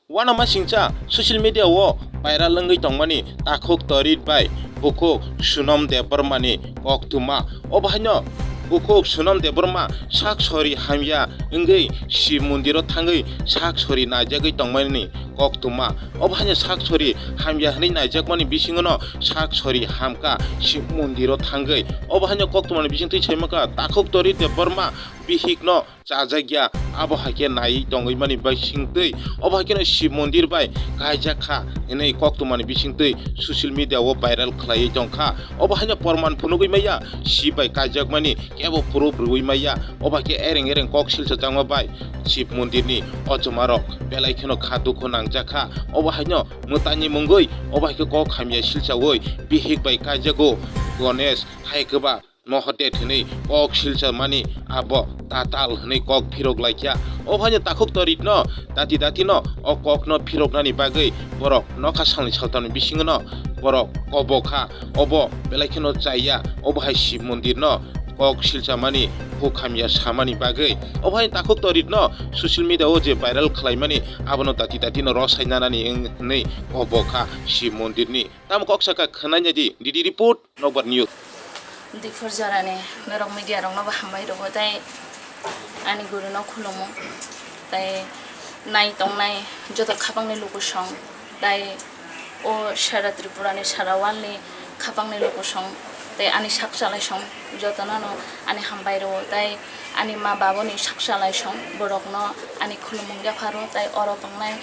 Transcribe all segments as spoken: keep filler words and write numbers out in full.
Uanamasingcha social media o viral wngwi tongmani takhuk Torit bai bukhuk Sunam Debbarma ni koktwma. Obo haino bukhuk Sunam Debbarma sak sori hamya wngwi Shiv mondir o thangwi sak sori naijagwi tongmani koktwma. Obo haino sak sori hamya hwnwi naijakmani bisingo no sak sori hamkha Shiv mondir o thangwi. Obo haino koktwmani bisingtwi saimankha takhuk Torit Debbarma bihik no chajakya, abo hai khe naiwi tongwi mani bai singtwi, obo hai kheno Shiv mondir bai kaijak kha hwnwi koktwmani bisingtwi social media o viral khlaiwi tongkha. Obo haino porman phunugwi maya, Shiv bai kaijakmani kebo proof rwui maya. Obo hai khe ereng ereng kok silsa changma bai Shiv mondirni ochomarok belai kheno kha dukhu nangjakha. Obo haino mwtaini mungwi obo hai khe kok hamya silsaui bihik bai kaijago Ganesh hai kwba Mohodet hwnwi kok silsa mani abo tatal hwnwi kok phirok laikha. O phaino takhuk Torit no dati dati no o kok no phiroknani bagwi borok nokha salni saltamni bisingo no borok kobok kha. Obo belai kheno chaya, obo hai Shiv mondir no kok silsa mani, huk hamya samani bagwi. O phaino takhuk Torit no social media o je viral khlaimani abono dati dati no rosai nanani wng-, hwnwi kobok kha Shiv mondir ni. Tamo kok saka khwnai naidi, D D report. Nokbar News. Diphur jorani norok media rokno bo hambai rwo, tei ani guru no khulumo, tei nai tongnai joto khapangni lukusong, tei o sara Tripura ni sara world ni khapangni lukusong, tei ani sak chalaisong jotono no ani hambai rwo, tei ani ma baboni sak chalaisong borokno ani khulumung yapharo, tei oro tongnai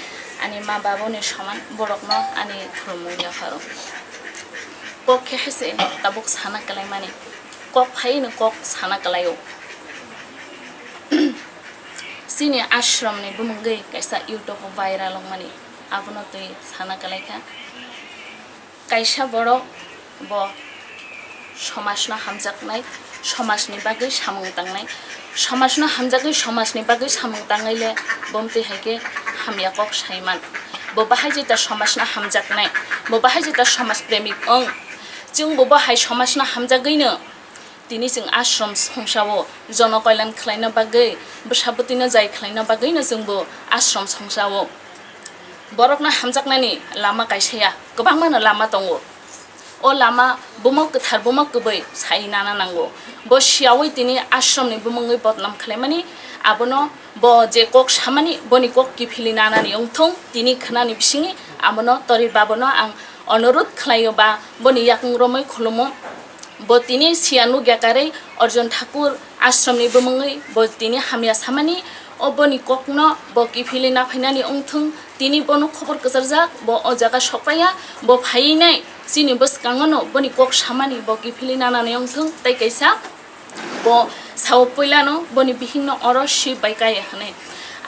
ani ma baboni soman borokno ani khulumung yapharo. Kok khe hai se tabuk sana kwlaimani. Kok phai no kok sana kwlaio. Chini ashram ni bumungwi kaisa YouTube o viral wngmani. Abono twi sana kwlaikha. Kaisa borok bo somajno hamjaknai, somajni bagwi samung tangnai. Somajno hamjagwi somajni bagwi samung tangwi le bomtwi hai khe hamya kok saiman. Bo bahai jeta somajno hamjaknai, bo bahai jeta somaj premik wng. Chwng bo bahai somajno hamjagwino tini chwng ashram songsa-o jono koilan khlaina bagwi, bwsa bwtwino jai khlaina bagwino chwng bo ashram songsa-o. Borokno hamjaknani lama kaisa ya, kwbangmano lama tongo. O lama bumok kwthar, bumok kwbwi sai nana nango. Bo siyaui tini ashramni bumungwi bodnam khlaimani, abono bo je kok samani, boni kok kiphilwi nanani wngthung, tini khwnani bisingi abono Torit babono ang onurut khlaio ba boni yakung romwi khulumo. Bo tini siya nukya karwi Arjun Thakur ashramni bumungwi bo tini hamya samani, o boni kokno bo kiphilwi naphainani wngthung. Tini bono khobor kwcharjak, bo o jaga sokpaiya, bo phaiwi nai chini bwskango no boni kok samani bo kiphilwi nanani wngthung. Tei kaisa bo sao puilano boni bihikno oro Shiv bai kaya hwnwi.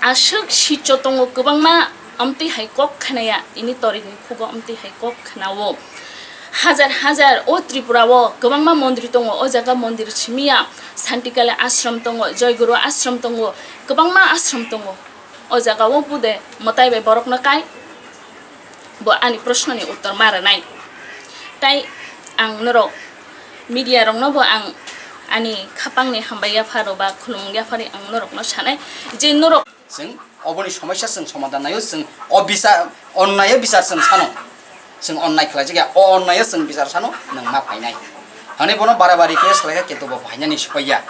Aswk sicho tongo kwbangma, amtwi hai kok khnaya, tini Toritni khugo amtwi hai kok khnao. Hajar hajar o Tripura o kwbangma mondir tongo, o jaga mondir simiya Santikali ashram tongo, Joyguru ashram tongo, kwbangma ashram tongo. O jaga o bude mwtai bai borokno kai, bo ani proshno ni uttor ma rwnai. Tai ang norok media rokno bo ang ani khapang ni hambai yapharo ba khulumung yaphari ang norokno sanai je norok Chwng oboni somosa chwng somadhan naio, chwng o bichar, onnayo bichar chwng sano. Chwng onnai khlaijak ya, o onnayo chwng bichar sano, nwng ma phainai. Hwnwi bono bara bara request khlaikha, kintu bo phainani sokya.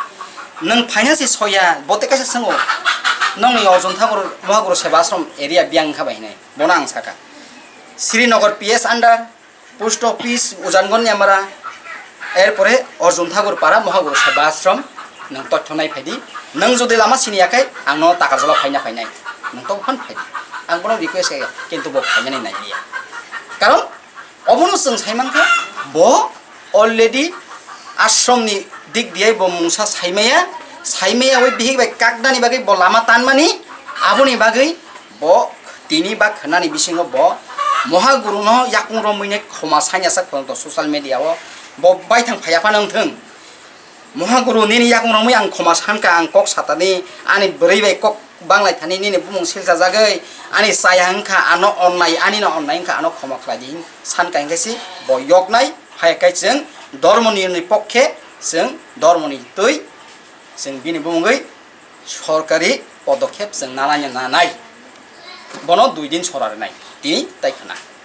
Nwng phaina se soya, bo tei kaisa swngo. Nokni Arjun Thakur Mohaguru Seva Ashram area biyang wngkha bai hinwi. Bono ang sakha. Srinagar P S under, Post office, Ujangon Yamara, erpore Arjun Thakur Para, Mohaguru Seva Ashram, nwng totho nai phaidi, nwng jodi lama sini yakhai, ang no Takarjala phaina phainai, nwng to phan phaidi, ang bono request kaya, kintu bo phainani nai liya. Karon, obono chwng sai mankha, bo already ashram ni dik diye bo mungsa saimaya, saimaya oi bihik bai kaknani bagwi bo lama tanmani, aboni bagwi Bo tini ba khwnani bisingo bo Mohaguru no yakung romwi nai khoma sanya sak phano to social media o bo baithang phaiya phano wngthung. Mohaguru nini yakung romwi ang khoma sankha, ang kok satani, ani bwrwi bai kok banglai thani nini bumung silsa jagwi ani chaya wngkha, ano onnai, ani no onnai wngkha, ano khoma khlai di sankha, hinkhe se bo yoknai phai khe chwng dormo ni pokhe chwng dormo ni twi chwng bini bumungwi sorkari podokhep chwng nanai nanai. Bono dui din sora rwnai. Tini tai khna.